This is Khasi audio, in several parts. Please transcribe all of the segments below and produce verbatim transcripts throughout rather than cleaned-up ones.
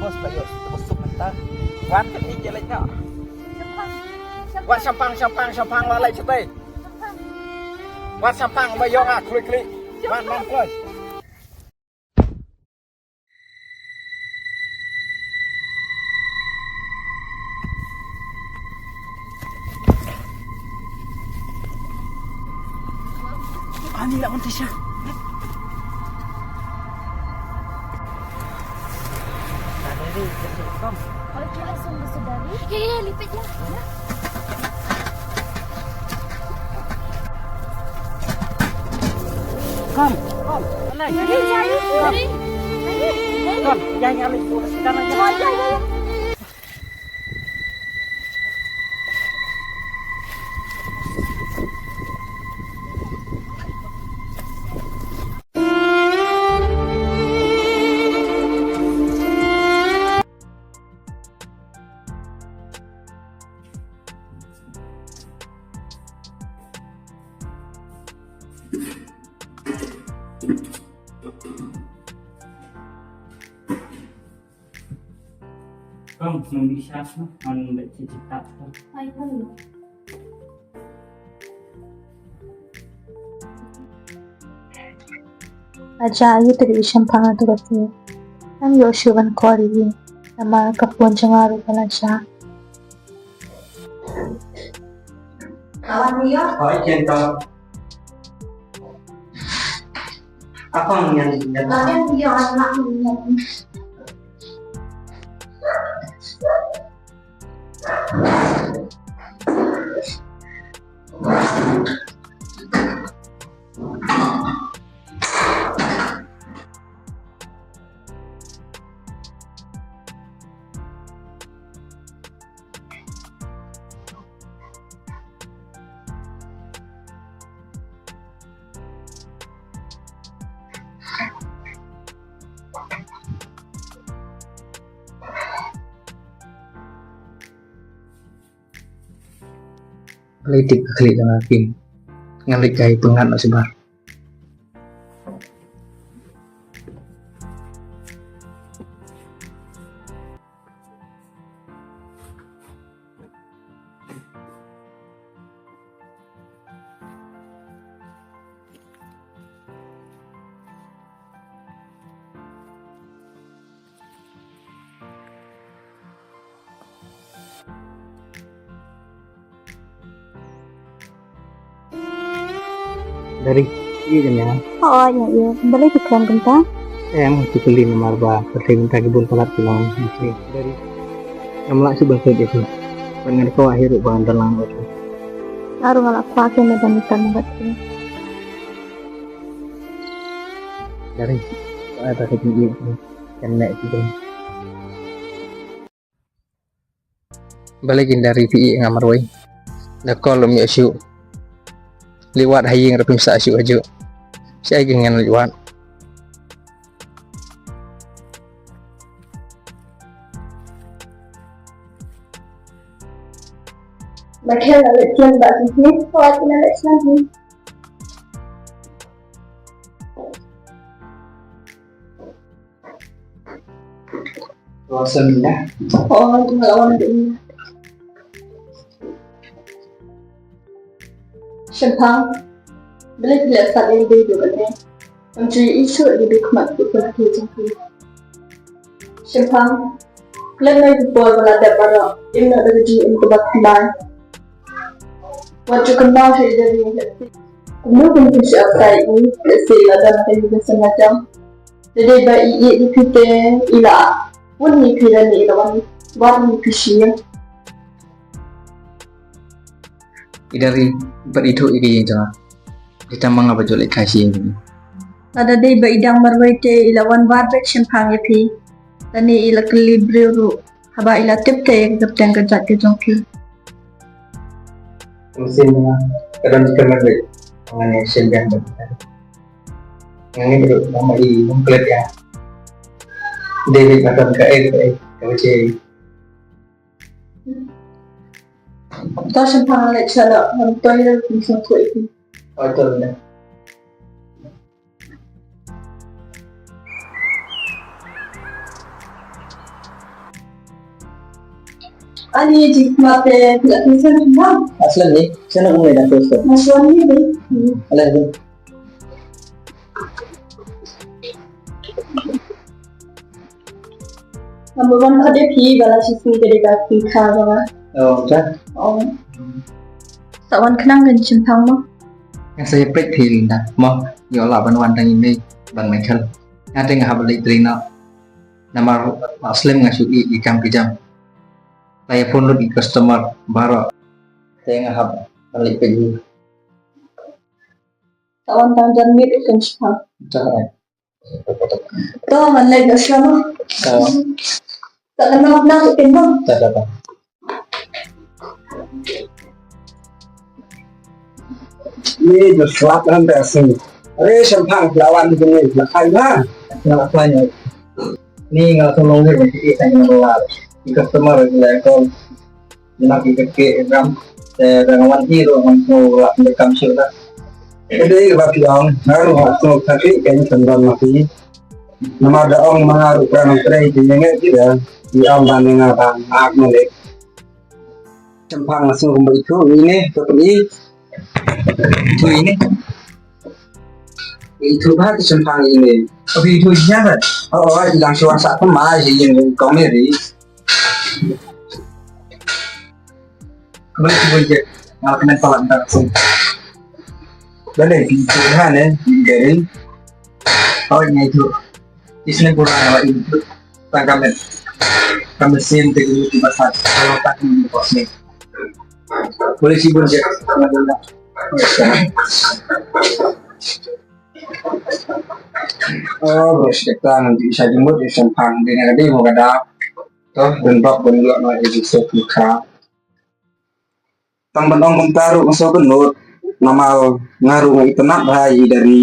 Bos ba ïoh, bos suk mynta. Wan kane ïa leit noh. Wan shaphang, shaphang, shaphang la leit shatei. Wan shaphang ba ïoh nga klik klik. Wan, wan klik. Ani la, Tisha. Dah, dah, dah, dah, dah, kom. Kalau cuma langsung bersedari. Ya, ya, lipit ya. Ya. Kom, kom. Alai. Dari, dari, dari. Kom, jangan, jangan, jangan, jangan. Ya, ya, ya, ya. Kom, nang di sha sha, nang di sha sha. Hai, hai. Aja, ayu te di shemphang atu kati. Am ïoh shu ban call ïa i. Namar ka phone jong nga ruh ka la shah. Kawan ïa. Hai, Kenta. Apa yang dia? Apa yang dia anak ini? Balei tip ka khlieh jong nga phi? Nga leit kai pyngngad noh shabar. Dari, ïa kane. Oh, ïa, ïa. Balei ki kren kumta? Em, ki kylli namar ba pyrthei mynta ki bun palat ki long mynsiem. Dari, ngam lah shuh ban kren ïa ki. Ban ngan kwah hi ruh ban dang lang bad ki. Nga ruh nga lah kwah ki, me ban ïa kren bad ki. Dari, ai ba ka jingïeit kan leh ki dei. Balei kin Dari phi ïeh nga marwei? Da call um ïoh shuh. Leit wad ha ïing ruh phim sah shuh hajuh. Shaei kin ngan leit wad? Ba khel la leit khlem ba ki hi. Wad kin leit khlem hi. Wan sa mynta. Oh, nga la wan mynta. Shemphang. Balei phi leh stad ïa lade haduh katne? Ngam ju ïohi shuh ïa lade khmat ki pun ki jong phi. Shemphang. Khlem ai ki por ba la dep baroh. Im noh da ka jingim kaba thymmai. Wat ju kynmaw shuh ïa lade. Kumno kin pynshai ïa i, lehse i la don ha ka ïing ka sem la jam. Lada dei ba i ïeit ïa phi te i la bun ïa phi lane i la wan wad ïa phi sha ïing. I Dari, bad ithuh ïa ka ïing jong nga. Dei tang ma nga ba ju leit kai sha ïing jong i. Lada dei ba i dang marwei te i la wan wad beit shemphang ïa phi. Lane i la kylli briew ruh. Haba i la tip te ïa ka kyrteng ka jait ka jong phi. Mynsiem jong nga ka don jingkyrmen beit. Nga ne shem biang bad ka. Nga ngeit ruh ba ma i ym klet ïa. Dei beit ba don kaei kaei kaba jia. To shemphang leit sha noh, ngam to ïa kum sngewthuh ïa phi. Oi to leit. Ani ji mate pila pisa na. Aslan ni, sana kumne na pisa. Aslan ni deh. Alah ni. Number one ka dei phi bala si phi ka dei ka phi kha bala. Oh, ka. Oh. Sa wan khnang kan chim thang mo. Nga sa ïa peit phi Linda mo. Ïoh lah ban wan tang ine ban Michael. Nga te nga hap leit trei noh. Namar slem nga shu ïoh ïa kam ki jam. Te ïa phone lut ïa customer baroh. Te nga hap ban leit peit ïa. Sa wan tang jan miet u kan shipang. To man leit ba shlama. To. Tak kenal kenal tu kenal. To, to, to. Ni tu slap kan tak sini. Are sempang lawan tu ni lakai na. Lakai ni. Ni nga tu nongir ni kita ni lawan. Ni customer ni lawan. Ïa ki kyrkieh ïa kam. Te dang wan hi ruh ngam sngew lah pyndonkam shuh lah. Ka dei kaba phi ong, nga ruh nga sngew kyrkieh ïa ka kyndon ma phi. Namar da ong ma nga ruh khrang trei te ïa nga ki da. Ki ong ban ïa nga ban ak ma leh. Shempang nga sngew kumba ithuh ine, to pyn-i. Ithuh ine. Ithuh ba ki shempang ine. Abi ithuh ine ba. Oh, oh, i dang shuwa sa pynmai ïa ïing kong ne ri. Khublei shibun Jack, nga la kmen palat mynta ka sngi. Balei phi ithuh ha ne, Gary? Hooid nga ithuh. Isynei pura nga la ithuh. Tang ka met, ka mynsiem te ka mut iba sat. Ka long tang ka mut iba sat. Khublei shibun Jack. Oh, bro, shit, tang, di sa jemput, di sempang, di na di mo kada. To, dun bok, dun lok, no, di so, di kha. Tang ban ong kumta ruh nga sngewbha nud, namar nga ruh nga itynnad bha ïa i Dari.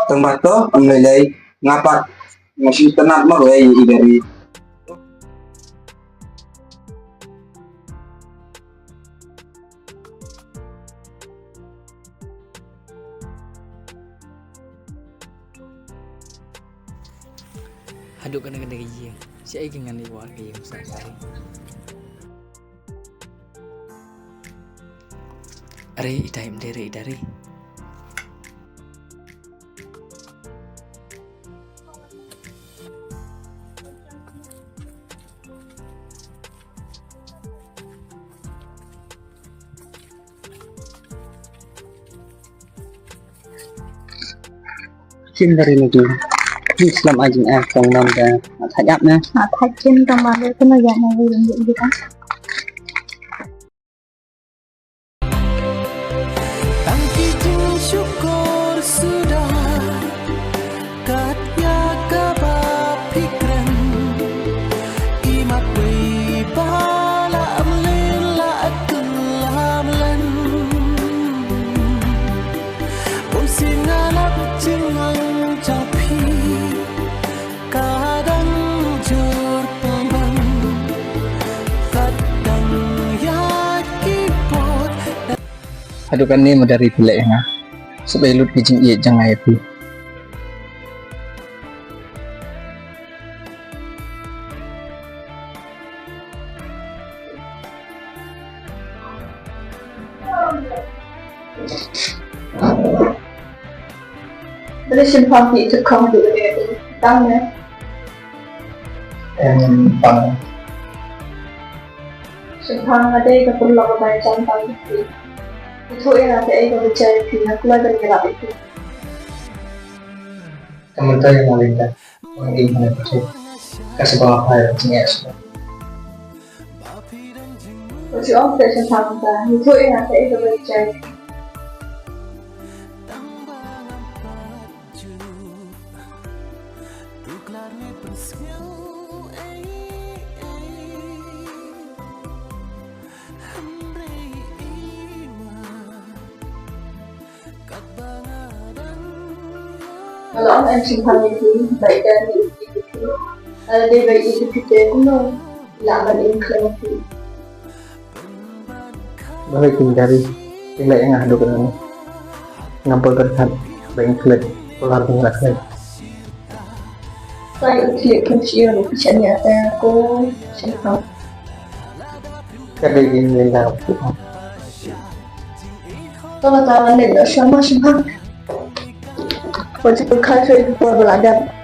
Tang ba to, ym lei lei, nga pat nga shu itynnad marwei ïa i Dari. Haduh kane kane ka ïing. Shaei ki ngan ïa wad ka ïing sa ka ri. Are, ita im dere, ita re. Chin dari lagi. Ni selam ajin ah kong nam da. Mat hajap na. Mat hajin tong ma le kena ya na wi wi wi. Tang ki jingshukor suda kat ïa kaba phi kren. I mat wei ba la mlien la kylla mlien. Bun sien nga lap jingmong jong phi. Ka dang jur pynban, ka dang ïaid ki bor. Haduh kane ma Dari phi leh ïa nga. Shu lut ki jingïeit jong nga ïa phi. Balei shynrang phi ïathuh kham haduh kane, tang ne? Em, tang. Shynrang, nga dei ka paralok ba ïaid tang tang phi. Ïathuh ïa nga kaei kaba jia ïa phi, nga kloi ban ïarap ïa phi. Ka mynta ïa nga Linda, wan ïa nga pyrthei. Ka sngewbha phai ïa jingeh shuwa. Wat shu ong phi shen tang mynta, ïathuh ïa nga kaei kaba jia. Nga la ong em shynrang ïa phi ba i Dari ïeit ïa phi. Lada dei ba i ïeit ïa phi te kumno i lah ban im khlem ïa phi? Balei i Dari i leh ïa nga haduh kane? Ngam pat pyrkhat ba in klet, kular ba in klet. Sa ïa u klet kum sha ïa u shaniah te ko shynrang. Ka dei ïa ngi la. Tang la tang la ne da sama sama. Ko ci ko ka sai ko ba la dep.